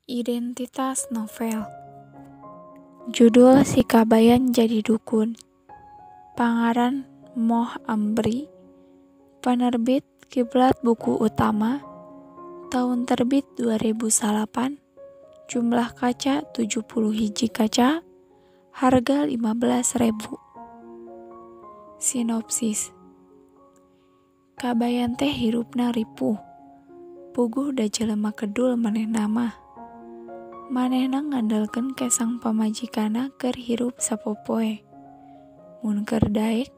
Identitas novel. Judul Si Kabayan Jadi Dukun. Pangaran Moh Ambri. Penerbit Kiblat Buku Utama. Tahun terbit 2009. Jumlah kaca 70 hiji kaca. Harga 15.000. Sinopsis. Kabayan teh hirupna ripuh. Puguh da jelema kedul manehna mah. Manehna ngandelkeun kesang pamajikanna keur hirup sapopoe. Mun keur daek,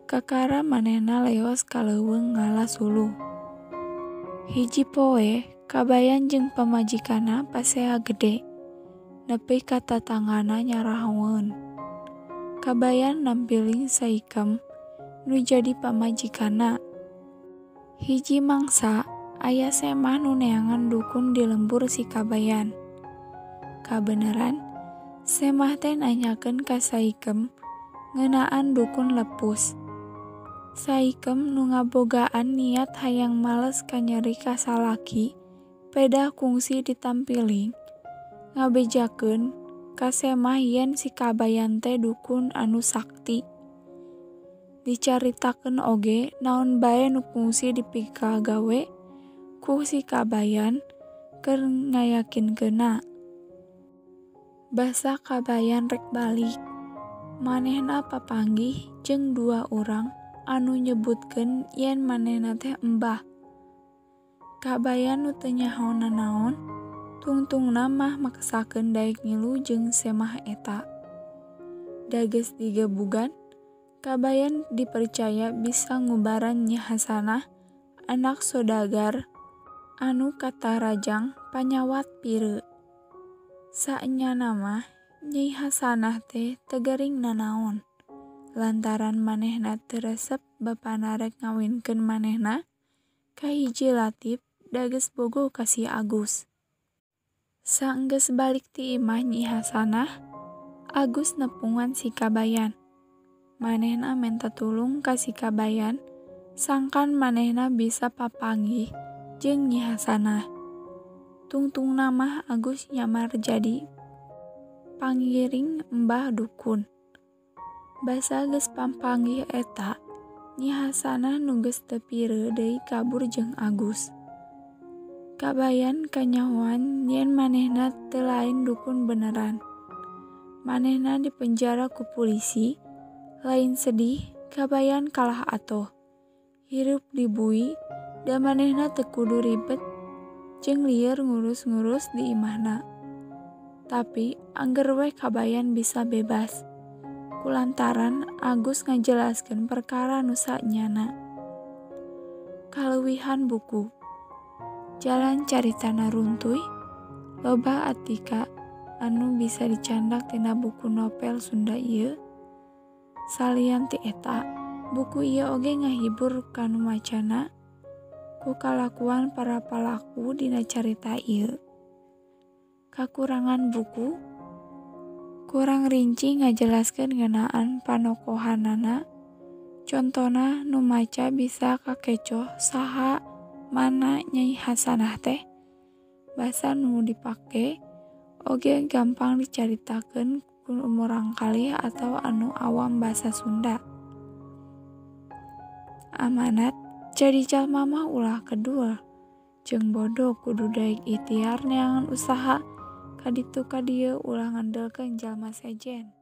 kakara manehna leos ka leuweung ngala suluh. Hiji poe, Kabayan jeung pamajikanna pasea gede, nepi ka tatanggana nyarahoeun. Kabayan nampiling Saikem nu jadi pamajikanna. Hiji mangsa, aya Semah nu neangan dukun di lembur si Kabayan. Kabeneran, Semah teh nanyakeun ka Saikem ngeunaan dukun lepus. Saikem nu ngabogaan niat hayang males kanyeri ka salaki, pedah kungsi ditampiling, ngabejakeun ka Semah yen si Kabayan teh dukun anu sakti. Dicaritakeun oge naon bae nu kungsi dipikagawe ku si Kabayan keur ngayakinkeunna. Basa Kabayan rek balik, manehna papanggih jeung dua urang anu nyebutkeun yen manehna teh embah. Kabayan nu teu nyaho nanaon, tungtungna mah maksakeun daek ngilu jeung Semah eta. Da geus digebugan, Kabayan dipercaya bisa ngubaran Nyi Hasanah, anak sodagar anu katarajang panyawat pireu. Saenyana mah Nyi Hasanah teh teu gering nanaon, lantaran manehna teu resep bapana rek ngawinkeun manehna ka hiji Latif da geus bogoh ka si Agus. Saenggeus balik ti imah Nyi Hasanah, Agus nepungan si Kabayan. Manehna menta tulung ka si Kabayan, sangkan manehna bisa papanggih jeung Nyi Hasanah. Tungtungna mah Agus nyamar jadi pangiring embah dukun. Basa geus papanggih eta, Nyi Hasanah nu geus teu pireu deui kabur jeung Agus. Kabayan kanyahoan yen manehna teu lain dukun beneran. Manehna dipenjara ku pulisi, lain sedih, Kabayan kalah atoh. Hirup dibui, da manehna teu kudu ribet jeung lieur ngurus-ngurus di imahna. Tapi angger weh Kabayan bisa bebas, kulantaran Agus ngajelaskeun perkara nu saenyana. Kaleuwihan buku. Jalan caritana runtuy, loba atika anu bisa dicandak tina buku novel Sunda ieu. Salian ti eta, buku ieu oge ngahibur ka nu macana ku kalakuan para palaku dina carita ieu. Kakurangan buku kurang rinci ngajelaskeun ngeunaan panokohanana. Contona nu maca bisa kakecoh saha mana Nyai Hasanah teh. Basa nu dipake oge gampang dicaritakeun ku murangkalih atawa anu awam basa Sunda. Amanat jadi jalma mah ulah kedul jeung bodoh, kudu daek ikhtiar neangan usaha kaditu ka dieu, ulah ngandelkeun jalma sejen.